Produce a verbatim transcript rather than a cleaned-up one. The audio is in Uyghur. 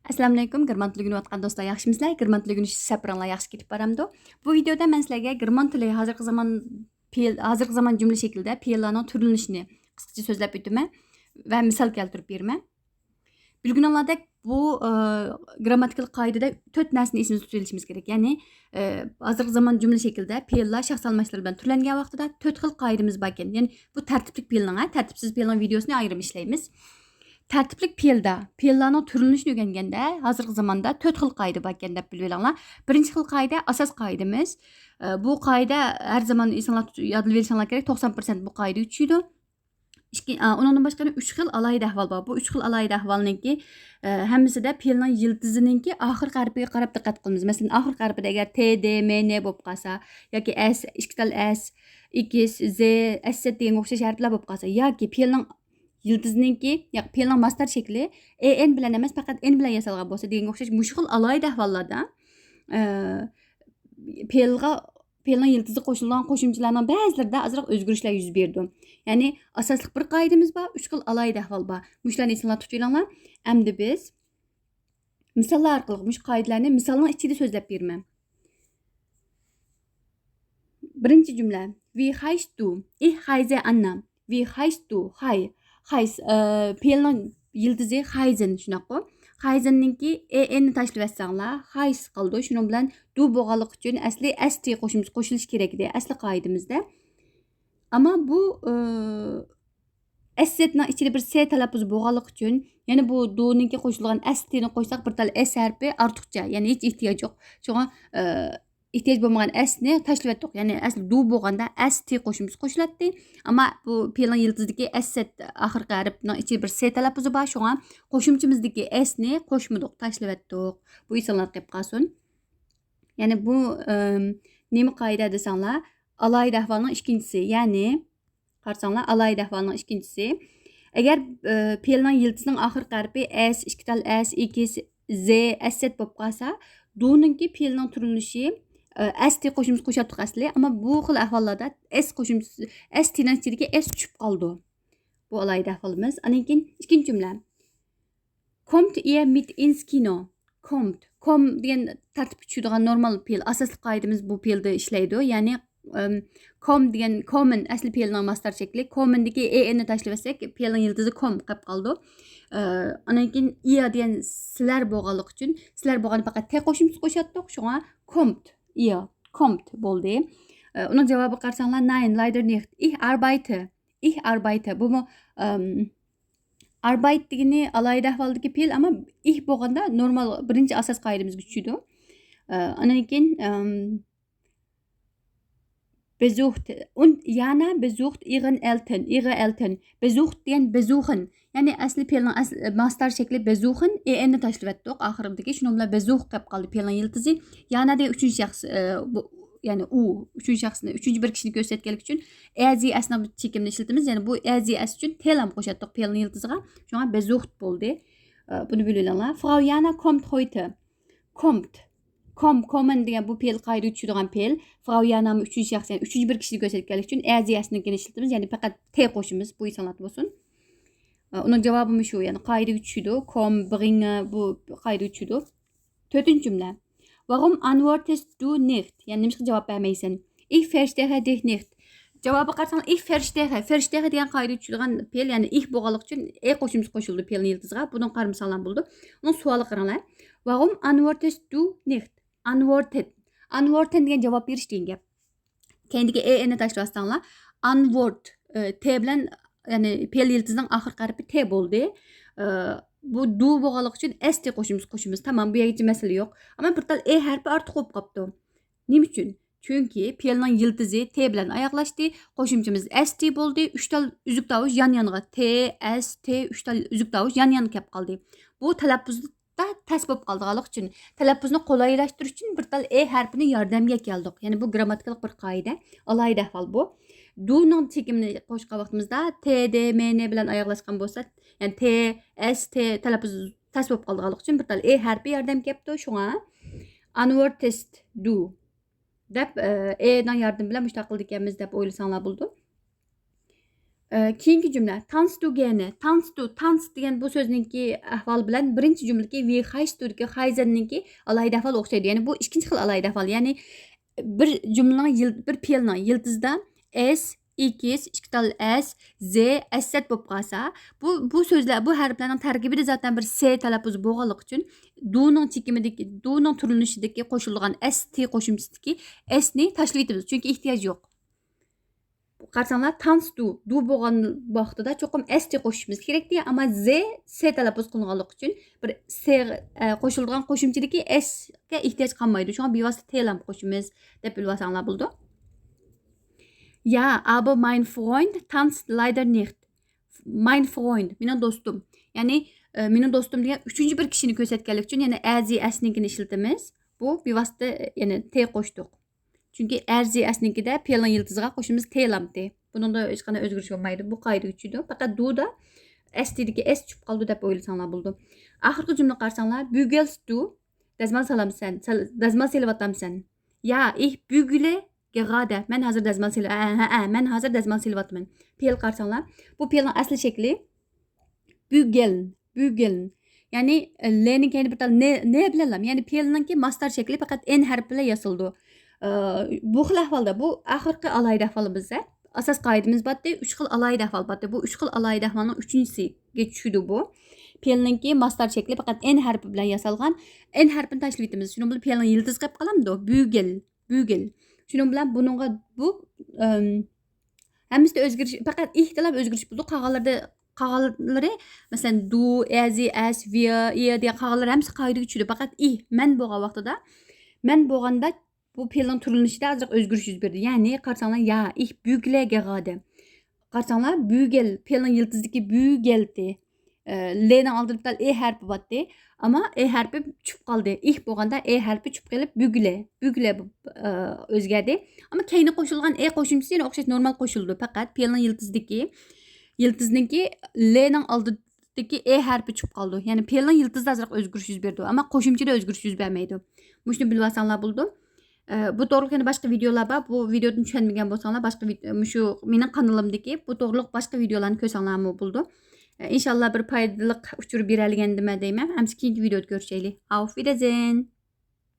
ئەسسالامۇئەلەيكۇم، گېرمان تىلى ئۆگىنىۋاتقان دوستلار، ياخشىمۇسىلەر؟ گېرمان تىلى ئۆگىنىش سەپىرىڭلار ياخشى كېتىپ بارامدۇ؟ بۇ ۋىدېودا مەن سىلەرگە گېرمان تىلى ھازىرقى زامان پېئىل، ھازىرقى زامان جۈملە شەكلىدە پېئىللارنىڭ تۈرلىنىشىنى قىسقىچە سۆزلەپ ئۆتىمەن ۋە مىسال كەلتۈرۈپ بېرىمەن. بىلگىنىڭلاردەك، بۇ، ئە، گرامماتىكىلىق قائىدىدە تۆت نەرسىنى ئېسىمىزدە تۇتۇۋېلىشىمىز كېرەك. يەنى، ئە، ھازىرقى زامان جۈملە شەكلىدە پېئىللار شەخس ئالماشلىرى بىلەن تۈرلەنگەن ۋاقتىدا تۆت خىل قائىدىمىز باركەن. يەنى بۇ تەرتىپلىك پېئىلنىڭ، ھە، تەرتىپسىز پېئىلنىڭ ۋىدېيوسىنى ئايرىم ئىشلەيمىز. تەرتىپلىك پېئىلدا پېئىللارنىڭ تۈرلىنىشىنى ئۆگەنگەندە، ھازىرقى زاماندا تۆت خىل قائىدە باركەن دەپ بىلىۋېلىڭلار. بىرىنچى خىل قائىدە ئاساس قائىدىمىز. ئە، بۇ قائىدە ھەر زامان ئېسىڭلار تۇت-، يادلىۋېلىشىڭلار كېرەك، توقسان پىرسەنت بۇ قائىدە ئۈچىيدۇ. ئىككى، ئا، ئۇنىڭدىن باشقا يەنە ئۈچ خىل ئالاھىدە ئەھۋال بار. بۇ ئۈچ خىل ئالاھىدە ئەھۋالنىڭكى، ئە، ھەممىسىدە پېئىلنىڭ يىلتىزىنىڭكى ئاخىرقى ھەرپىگە قاراپ دىققەت قىلىمىز. مەسىلەن، ئاخىرقى ھەرپىدە ئەگەر تې، دې، مې، نې بولۇپ قالسا، ياكى ئەس، ئىككى تال ئەس، ئېكىس، زې، ئەس زەت دېگەنگە ئوخشاش ھەرپلەر بولۇپ قالسا، ياكى پېئىلنىڭ يىلتىزىنىڭكى، ياق، پېئىلنىڭ ماستار شەكلى ئې ئېن بىلەن ئەمەس، پەقەت ئېن بىلەن ياسالغان بولسا دېگەنگە ئوخشاش مۇشۇ خىل ئالاھىدە ئەھۋاللاردا، ئە، پېئىلغا، پېئىلنىڭ يىلتىزىغا قوشۇلىدىغان قوشۇمچىلارنىڭ بەزىلىرىدە ئازراق ئۆزگىرىشلەر يۈز بېرىدۇ. يەنى ئاساسلىق بىر قائىدىمىز بار، ئۈچ خىل ئالاھىدە ئەھۋال بار. مۇشۇلارنى ئېسىڭلار تۇتۇۋېلىڭلار. ئەمدى بىز مىساللار ئارقىلىق مۇشۇ قائىدىلەرنى مىسالنىڭ ئىچىدە سۆزلەپ بېرىمەن. بىرىنچى جۈملە. Wie heißt du? Ich heiße Anna. Wie heißt du? Хай. Хай، ئە، پېئىلنىڭ يىلتىزى خايزېن، شۇنداققۇ؟ خايزېننىڭكى ئې ئېننى تاشلىۋەتسەڭلار، خايس قالىدۇ. شۇنىڭ بىلەن دۇ بولغانلىقى ئۈچۈن ئەسلى ئەس تى قوشۇمچىسى قوشۇلۇشى كېرەك ئىدى، ئەسلى قائىدىمىزدە. ئەمما بۇ، ئە، ئەس زەتنىڭ ئىچىدە بىر سې تەلەپپۇزى بولغانلىقى ئۈچۈن، يەنە بۇ دۇنىڭكى قوشۇلغان ئەس تىنى قوشساق، بىر تال ئەس ھەرپى ئارتۇقچە، يەنى ھېچ ئېھتىياج يوق. شۇڭا، ئە، ئېھتىياج بولمىغان ئەسنى تاشلىۋەتتۇق. يەنى ئەسلى دۇ بولغاندا ئەس تى قوشۇمچىسى قوشۇلاتتى. ئەمما بۇ پېئىلنىڭ يىلتىزىدىكى ئەس زەت ئاخىرقى ھەرپنىڭ ئىچىدە بىر سې تەلەپپۇزى بار. شۇڭا قوشۇمچىمىزدىكى ئەسنى قوشمىدۇق، تاشلىۋەتتۇق. بۇ ئېسىڭلاردا قېلىپ قالسۇن. يەنى بۇ، ئىم، نېمە قائىدە دېسەڭلار، ئالاھىدە ئەھۋالنىڭ ئىككىنچىسى. يەنى قارىساڭلار، ئالاھىدە ئەھۋالنىڭ ئىككىنچىسى. ئەگەر، ئە، پېئىلنىڭ يىلتىزىنىڭ ئاخىرقى ھەرپى ئەس، ئىككى تال ئەس، ئېكىس، زې، ئەس زەت بولۇپ قالسا، دۇنىڭكى پېئىلنىڭ تۈرلىنىشى، ئە، ئەس تى قوشۇمچىسى قوشاتتۇق ئەسلى، ئەمما بۇ خىل ئەھۋاللاردا ئەس قوشۇمچىسى، ئەس تىنىڭ ئىچىدىكى ئەس چۈشۈپ قالىدۇ. بۇ ئالاھىدە ئەھۋالىمىز. ئاندىن كېيىن ئىككىنچى جۈملە. Kommt ihr mit ins Kino? Kommt. Kom دېگەن تەرتىپكە چۈشىدىغان نورمال پېئىل، ئاساسلىق قائىدىمىز بۇ پېئىلدە ئىشلەيدۇ. يەنى، ئىم، كوم دېگەن، كومېن ئەسلى پېئىلنىڭ ماستار شەكلى. كومېندىكى ئې ئېننى تاشلىۋەتسەك، پېئىلنىڭ يىلتىزى كوم قېلىپ قالىدۇ. ئە، ئاندىن كېيىن ئىيا دېگەن سىلەر بولغانلىقى ئۈچۈن، سىلەر بولغاندا پەقەت تې قوشۇمچىسى قوشاتتۇق. شۇڭا كومت، ئىيا، كومت بولدى. ئە، ئۇنىڭ جاۋابىغا قارىساڭلار، Nein, leider nicht. Ich arbeite. Ich arbeite. بۇمۇ، ئىم، ئاربايت دېگىنى ئالاھىدە ئەھۋالدىكى پېئىل، ئەمما ئىھ بولغاندا نورمال بىرىنچى ئاساس قائىدىمىزگە چۈشىدۇ. ئە، ئاندىن كېيىن، ئىم، besucht. Und Jana besucht ihren Eltern, ihre Eltern. Besucht دېگەن besuchen. يەنى ئەسلى پېئىلنىڭ ئەس-، ماستار شەكلى besuchen، ئې ئېننى تاشلىۋەتتۇق ئاخىرىدىكى. شۇنىڭ بىلەن besucht قېلىپ قالدى پېئىلنىڭ يىلتىزى. يانا دېگەن ئۈچىنچى شەخس، ئە، بۇ، يەنى ئۇ، ئۈچىنچى شەخسنى، ئۈچىنچى بىر كىشىنى كۆرسەتكەنلىكى ئۈچۈن ئەزى ئەسنىڭ چېكىمىنى ئىشلىتىمىز. يەنى بۇ ئەزى ئەس ئۈچۈن تېلام قوشاتتۇق پېئىلنىڭ يىلتىزىغا. شۇڭا besucht بولدى. ئە، بۇنى بىلىۋېلىڭلار. Frau Jana kommt heute. Kommt. Kom، kommen دېگەن بۇ پېئىل قائىدىگە چۈشىدىغان پېئىل. Frau Jana مۇ ئۈچىنچى شەخس، يەنى ئۈچىنچى بىر كىشىنى كۆرسەتكەنلىكى ئۈچۈن ئەزى ئەسنىڭكىنى ئىشلىتىمىز. يەنى پەقەت تې قوشىمىز. بۇ ئېسىڭلاردا بولسۇن. ئە، ئۇنىڭ جاۋابىمۇ شۇ، يەنى قائىدىگە چۈشىدۇ. Komm، bringe، بۇ قائىدىگە چۈشىدۇ. تۆتىنچى جۈملە. Warum antwortest du nicht? يەنى نېمىشقا جاۋاب بەرمەيسەن؟ Ich verstehe dich nicht. جاۋابىغا قارىساڭلار، ich verstehe، verstehe دېگەن قائىدىگە چۈشىدىغان پېئىل، يەنى ئىھ بولغانلىقى ئۈچۈن ئې قوشۇمچىسى قوشۇلىدۇ پېئىلنىڭ يىلتىزىغا. بۇنىڭغا قارىمىساڭلار بولىدۇ. ئۇنىڭ سوئالىغا قاراڭلار. Warum antwortest du nicht? Antworten. Antworten دېگەن جاۋاب بېرىش دېگەن گەپ. كەينىدىكى ئې ئېننى تاشلىۋەتسەڭلار، ئانۋورت، ئى، تې بىلەن، يەنى پېئىل يىلتىزىنىڭ ئاخىرقى ھەرپى تې بولدى. ئى، بۇ دۇ بولغانلىقى ئۈچۈن ئەس تى قوشۇمچىسى قوشىمىز. تامام، بۇ يەرگىچە مەسىلە يوق. ئەمما بىر تال ئې ھەرپى ئارتۇق بولۇپ قاپتۇ. نېمە ئۈچۈن؟ چۈنكى پېئىلنىڭ يىلتىزى تې بىلەن ئاياغلاشتى، قوشۇمچىمىز ئەس تى بولدى، ئۈچ تال ئۈزۈك تاۋۇش يان-يانغا، تې، ئەس، تې، ئۈچ تال ئۈزۈك تاۋۇش يان-يانغا كەپ قالدى. بۇ تەلەپپۇزدا تەس بولۇپ قالىدىغانلىقى ئۈچۈن، تەلەپپۇزنى قولايلاشتۇرۇش ئۈچۈن بىر تال ئې ھەرپىنى ياردەمگە ئەكەلدۇق. يەنى بۇ گرامماتىكىلىق بىر قائىدە، ئالاھىدە ئەھۋال بۇ. دۇنىڭ چېكىمىنى قوشقان ۋاقتىمىزدا تې، دې، مې، نې بىلەن ئاياغلاشقان بولسا، يەنى تې، ئەس، تې تەلەپپۇز تەس بولۇپ قالىدىغانلىقى ئۈچۈن بىر تال ئې ھەرپى ياردەمگە كەپتۇ. شۇڭا antwortest du دەپ، ئە، ئېنىڭ ياردىمى بىلەن مۇشۇنداق قىلىدىكەنمىز دەپ ئويلىساڭلار بولىدۇ. ئە، كېيىنكى جۈملە، تانس دۇ گېنى. تانس دۇ، تانس دېگەن بۇ سۆزنىڭكى ئەھۋالى بىلەن بىرىنچى جۈملىدىكى ۋى خايش دۇدىكى خايزەننىڭكى ئالاھىدە ئەھۋال ئوخشايدۇ. يەنى بۇ ئىككىنچى خىل ئالاھىدە ئەھۋال. يەنى بىر جۈملىنىڭ يىل-، بىر پېئىلنىڭ يىلتىزىدا ئېس، ئېكىس، ئىككى تال ئەس، زې، ئەسسەت بولۇپ قالسا، بۇ، بۇ سۆزلەر، بۇ ھەرپلەرنىڭ تەركىبىدە زاتەن بىر سې تەلەپپۇزى بولغانلىقى ئۈچۈن، دۇنىڭ چېكىمىدىكى، دۇنىڭ تۈرلىنىشىدىكى قوشۇلغان ئەس، تې قوشۇمچىسىدىكى ئەسنى تاشلىۋېتىمىز. چۈنكى ئېھتىياج يوق. قارىساڭلار، تانس دۇ، دۇ بولغان ۋاقتىدا چوقۇم ئەس، تې قوشۇشىمىز كېرەكتى. ئەمما زې، سې تەلەپپۇز قىلىنغانلىقى ئۈچۈن بىر سې، ئە، قوشۇلىدىغان قوشۇمچىدىكى ئەسكە ئېھتىياج قالمايدۇ. شۇڭا بىۋاسىتە تېلام قوشىمىز دەپ بىلىۋالساڭلار بولىدۇ. يا، ئابو ماين فرويند تانس لايدەر نىخت. ماين فرويند، مېنىڭ دوستۇم. يەنى، ئە، مېنىڭ دوستۇم دېگەن ئۈچىنچى بىر كىشىنى كۆرسەتكەنلىك ئۈچۈن يەنە ئەزى ئەسنىڭكىنى ئىشلىتىمىز. بۇ بىۋاسىتە، يەنى تې قوشتۇق. چۈنكى ئەرزى ئەسنىڭكىدە پېئىلنىڭ يىلتىزىغا قوشىمىز تېلامتى. بۇنىڭدا ھېچقانداق ئۆزگىرىش بولمايدۇ. بۇ قائىدىگە چۈشىدۇ. پەقەت دۇدا ئەستىدىكى ئەس چۈشۈپ قالىدۇ دەپ ئويلىساڭلار بولىدۇ. ئاخىرقى جۈملە قارىساڭلار، بۈگۈلس دۇ، دەزمال سالامسەن، سال-، دەزمال سېلىۋاتامسەن؟ يا، ئىھ، بۈگۈلە، گېغادە، مەن ھازىر دەزمال سېلىۋ-، ھە، ھە، ھە، مەن ھازىر دەزمال سېلىۋاتىمەن. پېئىل قارىساڭلار، بۇ پېئىلنىڭ ئەسلى شەكلى بۈگەلن، بۈگەلن. يەنى، لېنىڭ كەينىدە بىر تال نې، نې بىلەن لام. يەنى پېئىلنىڭكى ماستار شەكلى پەقەت ئېن ھەرپى بىلەن ياسىلىدۇ. ئە، بۇ خىل ئەھۋالدا، بۇ ئاخىرقى ئالاھىدە ئەھۋالىمىزدا ئاساس قائىدىمىز بارتتى، ئۈچ خىل ئالاھىدە ئەھۋال بارتتى. بۇ ئۈچ خىل ئالاھىدە ئەھۋالنىڭ ئۈچىنچىسىگە چۈشىدۇ بۇ. پېئىلنىڭكى ماستار شەكلى پەقەت ئېن ھەرپى بىلەن ياسالغان. ئېن ھەرپىنى تاشلىۋېتىمىز. شۇنىڭ بىلەن پېئىلنىڭ يىلتىزى قېلىپ قالامدۇ؟ بۈگەل، بۈگەل. شۇنىڭ بىلەن بۇنىڭغا بۇ، ئەم، ھەممىسىدە ئۆزگىرىش، پەقەت ئىھتىلا ئۆزگىرىش بولىدۇ. قالغانلىرىدا، قالغانلىرى، مەسىلەن، دۇ، ئەزى، ئەس، ۋىيا، ئىيا دېگەن قالغانلىرى ھەممىسى قائىدىگە چۈشىدۇ. پەقەت ئىھ، مەن بولغان ۋاقتىدا، مەن بولغاندا بۇ پېئىلنىڭ تۈرلىنىشىدە ئازراق ئۆزگىرىش يۈز بەردى. يەنى قارىساڭلار، يا، ئىھ، بۈگلە، گېغادە. قارىساڭلار، بۈگەل، پېئىلنىڭ يىلتىزىدىكى بۈگەلتى. ئە، لېنىڭ ئالدىدا بىر تال ئې ھەرپى بارتتى. ئەمما ئې ھەرپى چۈشۈپ قالدى. ئىھ بولغاندا ئې ھەرپى چۈشۈپ قېلىپ، بۈگلە، بۈگلە، ئە، ئۆزگەردى. ئەمما كەينىگە قوشۇلغان ئې قوشۇمچىسى يەنە ئوخشاش نورمال قوشۇلىدۇ. پەقەت پېئىلنىڭ يىلتىزىدىكى، يىلتىزنىڭكى لېنىڭ ئالدىدىكى ئې ھەرپى چۈشۈپ قالىدۇ. يەنى پېئىلنىڭ يىلتىزىدا ئازراق ئۆزگىرىش يۈز بېرىدۇ. ئەمما قوشۇمچىدا ئۆزگىرىش يۈز بەرمەيدۇ. مۇشۇنى بىلىۋالساڭلار بولىدۇ. ئە، بۇ توغرۇلۇق يەنە باشقا ۋىدېئولار بار. بۇ ۋىدېئودىن چۈشەنمىگەن بولساڭلار، باشقا ۋىد-، مۇشۇ مېنىڭ قانىلىمدىكى بۇ توغرۇلۇق باشقا ۋىدېئولارنى كۆرسەڭلارمۇ بولىدۇ. ئە، ئىنشاللا بىر پايدىلىق ئۇچۇر بېرەلىگەندىمەن دەيمەن. ئەمسە كېيىنكى ۋىدېئودا كۆرۈشەيلى. ئاۋۇف ۋىدېزېن.